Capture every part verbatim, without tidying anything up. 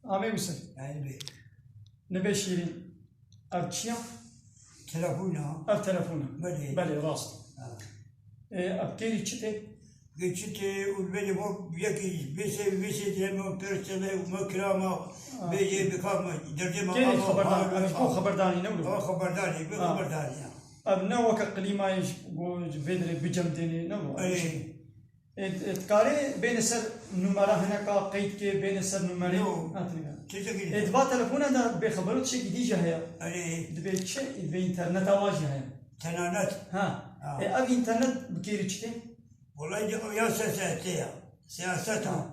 Amê Wisif. Elbê. Nibê Şîrîn. Ev çi ya? Telefon a. Ev telefon e. Belê. Belê, rast. Ha. E, ev kêrî çi tê? Geçit, e, û belê bo yekî vê se-, vê se diye me pir sebe û me kirama Ha. bêjê bikam derdê me Kêrî ama xeberdan, hal ev ji bo ha. xeberdanî ne wilo? Ama xeberdanî, bi Ha. xeberdanî ya. Ev ne weke klîmayê ji, go ji vê dirê bicem tênê, ne wilo? Erê. E, e, dikarê bêne ser numara hineka qeyd kê, bêne ser numerê? Yo. Ha, têne. Tiştekî E, ne? di va telefona de bêxebero tiştekî dî jî heye. Erê. Dibê çi? Vê înterneta wa jî heye. Tenanet. Ha. Ha. E, ev înternet bi kêrî çi tê? Welay de ya siyasete ya. Siyaseta. Ha.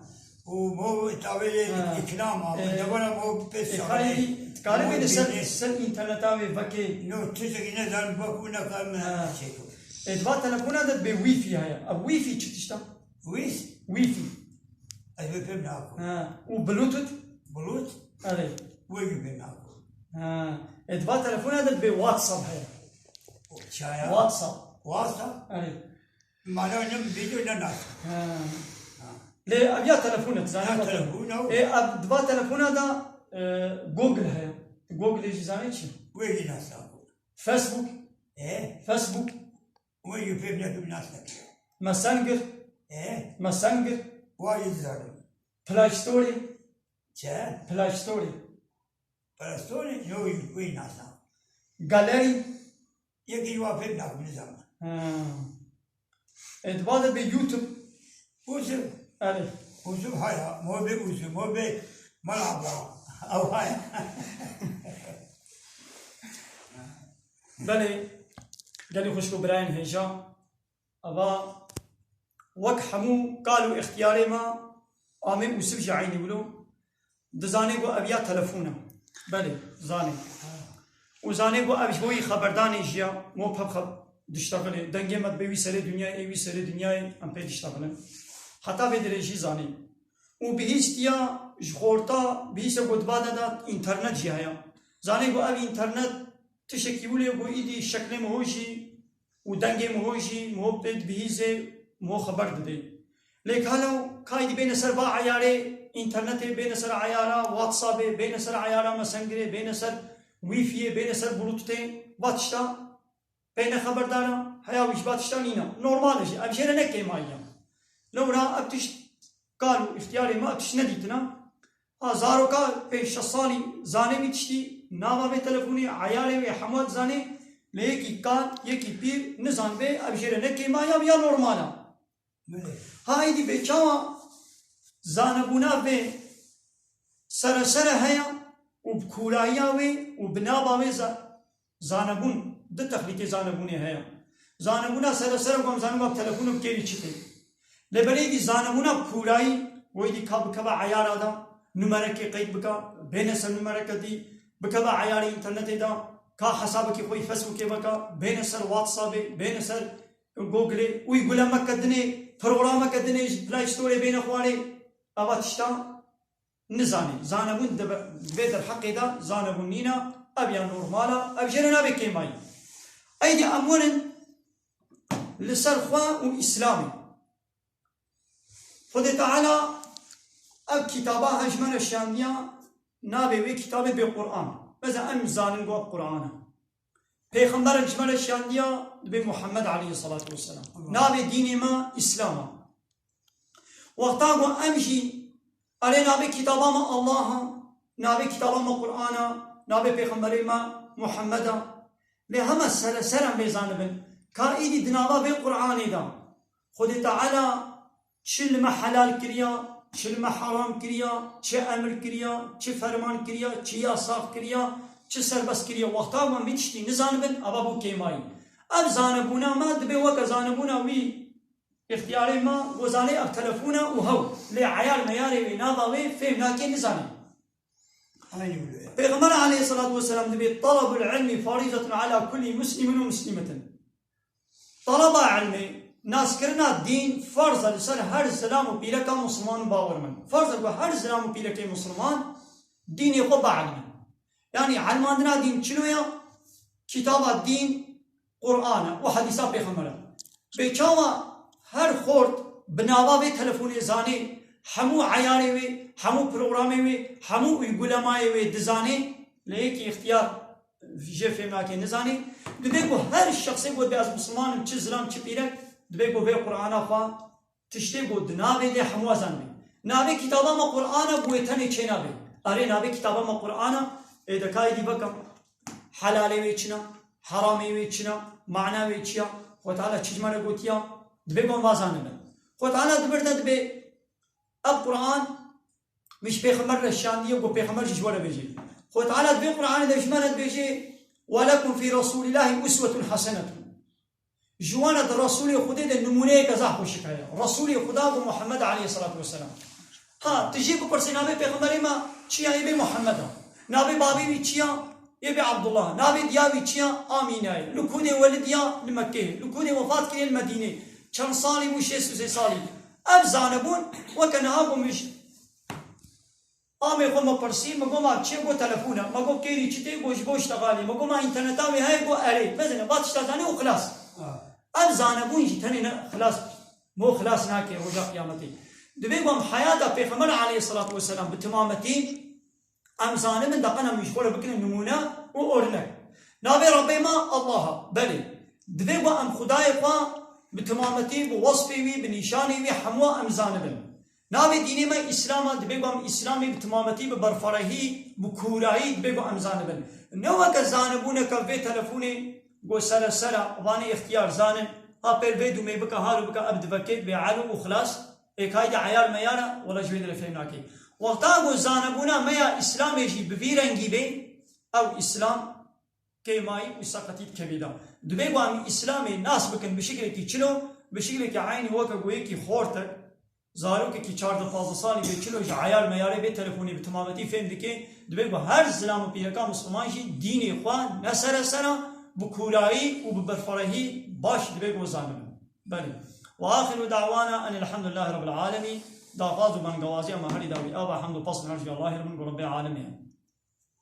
Û mo tawê Ha. îknama. E, Devana mo pê e, saxlê. Xayî, dikarê Mo bêne ser, bîne. ser înterneta wê vekê? No, tiştekî nezanim bak û nekan Ha. çêko. E, di va telefona de dibê Wi-Fi heye. Ev Wi-Fi çi tişt e? Wîs? Wi-Fi. Ez vê pê nakim. Ha. Û Bluetooth? Bluetooth? Erê. Wê jî pê nakim. Ha. E, di va telefona de dibê WhatsApp heye. Çaya? WhatsApp. WhatsApp? Erê. Mana ne video ne nas. Ha. Ha. Lê ev ya telefon e, zanî Ya bak. telefon e. E, ev di va telefona de, e, Google heye. Google jî zanî çi? Wê jî nas nakim. Facebook. E? Facebook. Wê jî pê nakim nas nakim. Messenger. E? Messenger. Wê jî zanim. Play Store. Çi? Play Store. Play Store, yo, wî nas nakim. Galeri. Yekî wa pê nakim, nizanim. Ha. E, di va de bê YouTube. Uzun. Erê. Uzun haya, mo bê uzun, mo bê merhaba. Ew haya. Belê, gelî xwişk û birayên hêja. Eva wek hemû kal û ixtiyarê me, Amê Ûsif jî eynî wilo. Dizanê ku ev ya telefon e. Belê, zanê. Û zanê ku ev ji bo wî xeberdanê jî ya, mo peb xeb-, diştexilê. Dengê me dibê wî serê dinyayê, ê wî serê dinyayê, em pê diştexilin. Heta vê dirêjî zanê. Û bihîstiya ji xorta, bihîste ku di va de de înternet jî heye. Zanê ku ev înternet tiştekî wile ku îdî şeklê miho jî û dengê miho jî miho pê dibihîzê, miho xeber didê. Lê kalo kaydî bêne ser va eyarê înternetê, bêne ser eyara WhatsAppê, bêne ser eyara Messengerê, bêne ser Wi-Fi'yê, bêne ser Bluetoothê, va tişta pê ne xeberdar e, heya wî ji va tişta nîne. Normal e jî, ev jê re ne kêmayî ye. Lewra ev tişt kal û îxtiyarê me ev tişt nedîtine. Ha, zaroka pênc şeş salî zanê vî tiştî, nava vê telefonê, eyarê wê hemû dizanê, lê yekî kal, yekî pîr nizanibê, ev jê re ne kêmayî ya, ya normal e. Belê. Ha, êdî bê çawa zanebûna vê seresere heye û bi kûrayiya wê û bi nava wê za-, Zanebûn, du texlîtê zanebûnê heye. Zanebûna seresere ku em zanin wek telefon û bi kêrî çi tê. Lê belê êdî zanebûna bi kûrayî, wê êdî ka bikeve eyara de, numerekê qeyd bika, bêne ser numereke dî, bikeve eyarê înternetê de, ka hesabekî xwe yî Facebookê veke, bêne ser WhatsAppê, bêne ser Googleê, û yî gule meke dinê, programeke dinê ji Play Storeê bêne xwarê. Eva tişta nizanî. Zanebûn di be-, di vê derheqê de zanebûn nîne, ev ya normal e, ev jê re nabe kêmayî. Êdî em werin li ser xwe û Îslamê. Xwedê Teala ev kitaba he ji me re şiyandiya, navê wê kitabê bê Quran. Bes em zanin ku ev Quran e. Pêxemberek ji me re şiyandiya, dibê Muhammed aleyhisselatu vesselam. Navê dînê me Îslam e. Wexta ku em jî erê navê kitaba me Allah e, navê kitaba me Quran e, navê pêxemberê me Muhammed e. Lê hema sereser em vê zanibin. Ka êdî di nava vê Quranê de Xwedê Teala çi li me helal kiriya, çi li me heram kiriya, çi emir kiriya, çi ferman kiriya, çi yasax kiriya, çi serbest kiriya. Wexta em vî tiştî nizanibin, eva bû kêmayî. Ev zanebûna me dibe weke zanebûna wî îxtiyarê me, ku zanê ev telefon e û hew. Lê eyar meyarê wê, nava wê fêm nake, nizane. Aynı wilo ye. Pêxember aleyhisselatu vesselam dibê, "Talabul ilmi farizetun ala kulli muslimin ve muslimetin." Talaba ilmê, naskirina dîn farz e li ser her zilam û pîreka Musliman û bawermend. Farz e ku her zilam û pîrekê Musliman dînê xwe bielime. Yanî elmandina dîn çilo ya? Kitaba dîn Quran e û hedîsa Pêxember e. Bê çawa her xort bi nava vê telefonê zanê, hemû eyarê wê, hemû programê wê, hemû uygulamayê wê dizanê, lê yekî îxtiyar jê fêm nake, nizanê. Dibê ku her şexsê ku dibê ez Misliman im, çi zilam, çi pîrek, dibê ku vê Qur'ana xwe tiştê ku di navê de hemû zanibê. Navê kitaba me Qur'an e, bi wê tenê çênabe. Erê, navê kitaba me Qur'an e, ê de ka êdî veke helalê wê çi ne, heramê wê çi ne, mana wê çi ya, Xwe Teala çi ji me re gotiya, dibê ku em va zanibin. Xwe Teala di vir de dibê ev Qur'an min ji pêxember re şandiye, ku pêxember jî ji we re bêje. Xwe Teala di vê Qur'anê de ji me re dibêje, "Welekum fî Resûlîllahî uswetun hesenetun." Ji wan re di Resûlê Xwedê de nimûneyeke zaf xweşik heye. Resûlê Xuda bû Muhammed aleyhisselatu vesselam. Ha, tu jê bipirsî navê pêxemberê me çi ya, ê bê Muhammed e. Navê bavê wî çi ya, ê bê Abdullah. Navê diya wî çi ya, Amîne ye. Li ku de welid ya, li Mekkê. Li ku de wefat kiriye, li Medînê. Çend salî bû, şêst û sê salî. Ev zanebûn weke niha ku min ji amê xwe me pirsî, me got, "Ma çi ye?" Got, "Telefon e." Me got, "Kêrî çi tê?" Got, "Ji bo îştexalê." Me got, "Ma înterneta wê heye?" Got, "Erê." Mezin e, va tişta zanî û xilas. Ha. Ev zanebûn jî tenê ne xilas, mo xilas nake roja qiyametê. Divê ku em heyata Pêxember aleyhisselatu vesselam bi timametî em zanibin, deqena min ji xwe re bikinin nimûne û ornek. Navê Rebbê me Allah e, belê. Divê ku em Xwedayê xwe bi timametî, bi wesfê wî, bi nîşanê wî hemû em zanibin. Navê dînê me Îslam e, divê ku em Îslamê bi timametî, bi berferehî, bi kûrayî divê ku em zanibin. Ne weke zanibûneke vê telefonê ku sere sere vanê îxtiyar zanin, ha pêl vê dûmê bike, halo bike, ev divekê, divê elo û xilas, ê kayde eyar meyar e, wela ji wê derê fêm nake. Wexta ku zanibûna me ya Îslamê jî bi vî rengî bê, ew Îslam kêmayî û seqetî dikevî de. Divê ku em Îslamê nas bikin bi şiklekî çilo, bi şiklekî eynî weke ku yekî xortek, zarokekî çardeh pazdeh salî bê çilo ji eyar meyarê vê telefonê bi timametî fêm dike, divê ku her zilam û pîreka Misliman jî dînê xwe ne sere sera, bi kûrayî û bi berferehî baş divê ku zanibin. Belê. Ve axiru da'wana enil hamdülillahi rabbil alemîn. Daxwaz û bangewazî em herî dawî ava hemd û pesn her ji Allahê re bin ku Rebbê alemê ye.